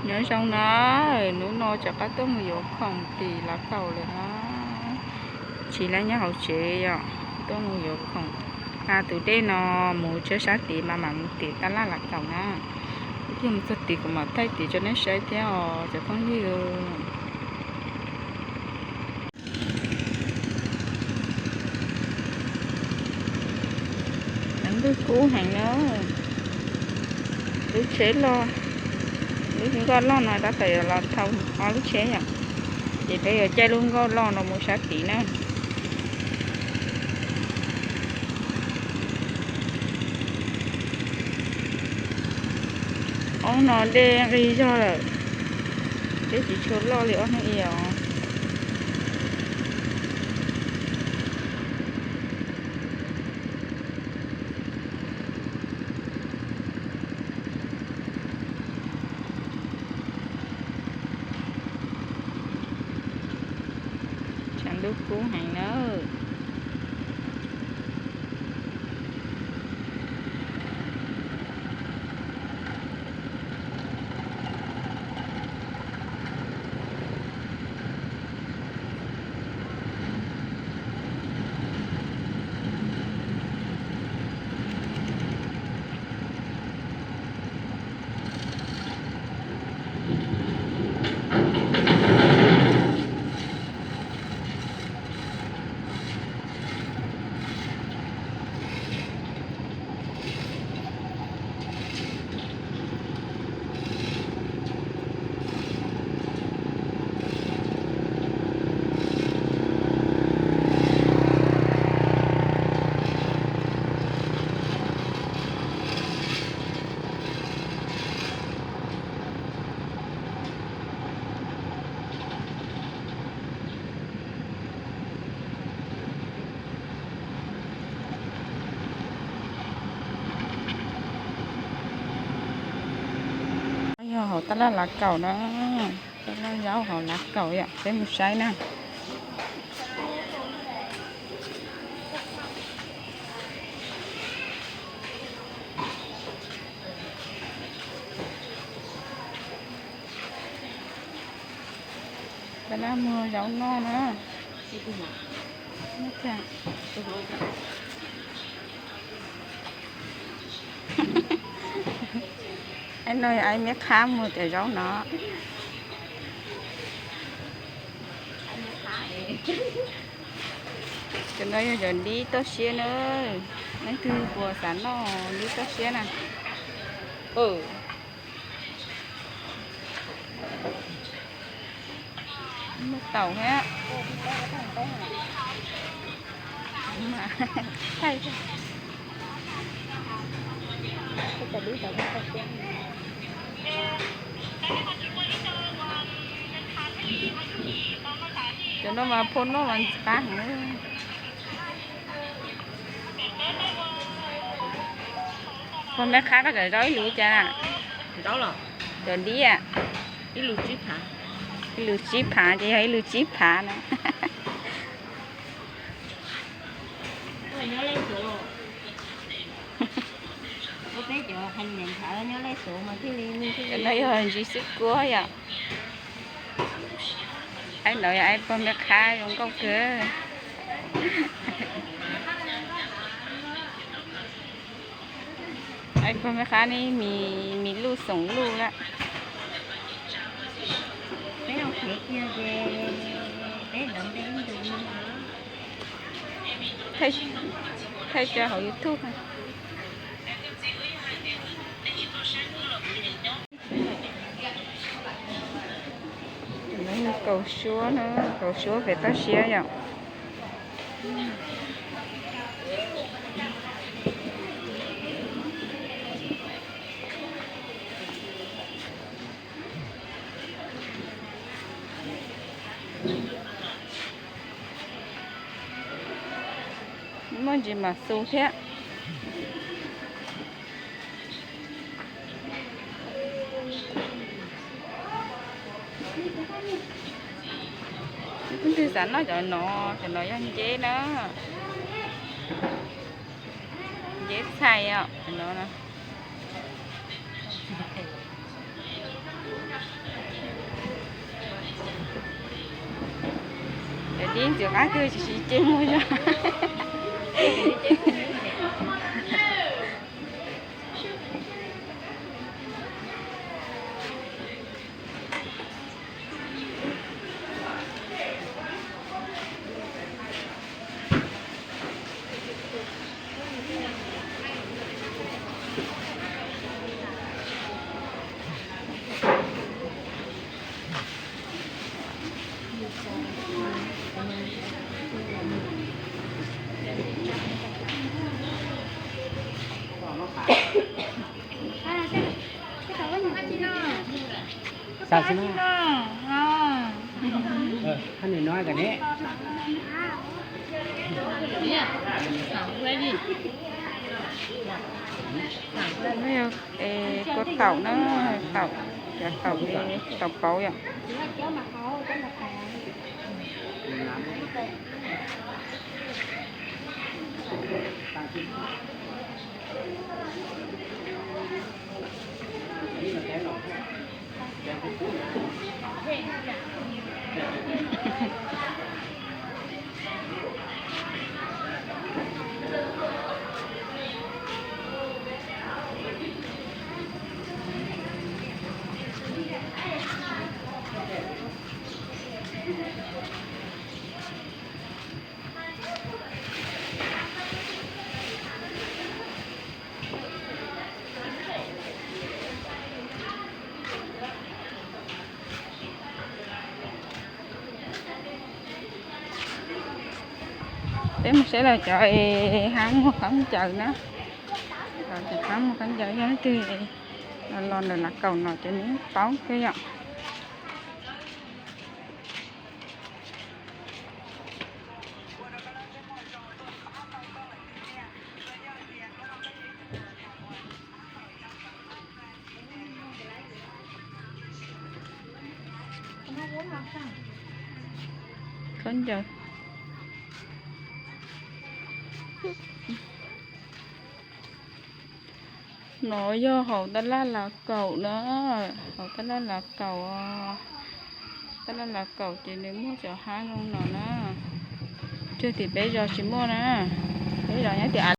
Nyob zoo na, hnub no rov qab tuaj mus yuav khoom tim Lav Kaum lawm na. Tsis lab nyob hauv tsev yom, tuaj mus yuav khoom. Tus dej no mus tsheb sab tid mas mam mus tim tab laj Lav Kaum na. Ib pliag mus txog tid kuv mam thaij tim rau nej saib thiab os cov phooj ywg. Ntuj kub heev na. Lub tsheb loj, lub nkoj loj no tab tom yuav los thauj ob lub tsheb yom, ces peb yuav caij lub nkoj loj no mus sab tid na. Ob no dej nqig zog lawm, dej tsis tshua loj li ob hnub i os. Tshav ntuj kub heev nawb. Yog hauv tab laj Lav Kaum na, tab laj zaub hauv Lav Kaum yom, peb mus saib na. Tab laj muag zaub noj na. Aib no yog aib Meb Qhab muag cov zaub no. Cov no yog cov dib toj siab na. Leej twg puas xav noj dib toj siab na? Muaj taum thiab. Cov no mas phua noj mas ntxim qab heev. Pog Meb Qhab, koj cov zaub ib lus cas na? Cov dib, ib lus tsib phav ces yog ib lus tsib phav na. Cov no yog ntsis xwb kuab yom. Aib ntawd yog aib pog Meb Qhab zoo nkauj kawg. Aib pog Meb Qhab ne, mis luj xoom luj lawm. Thaij rau hauv YouTube. Kaus suab na, kaus suab pem toj siab yom. Muaj ntsis mam xu thiab. Leej twg xav noj cov no, cov no yog nceb na. Nceb txhais os, cov no. Yeej ntxim qab kawg, tsis siv ceg muag zog. Xav xwb na. Hab nim no kawm ne. Kua taum na, taum, cov taum, taum pauv yom. Peb mus saib lawv cov es hab muag khaub ncaws na. Cov hab muag khaub ncaws yog leej twg los ntawm lav kaum no ces nws paub kawg yom. Khaub ncaws. No yog hauv tab laj lav kaum na, hauv tab laj lav kaum, tab laj lav kaum ces nws muaj cov hab zoo no na. Tshuav tim peb zos tsis muaj na, peb zos nyob tim av.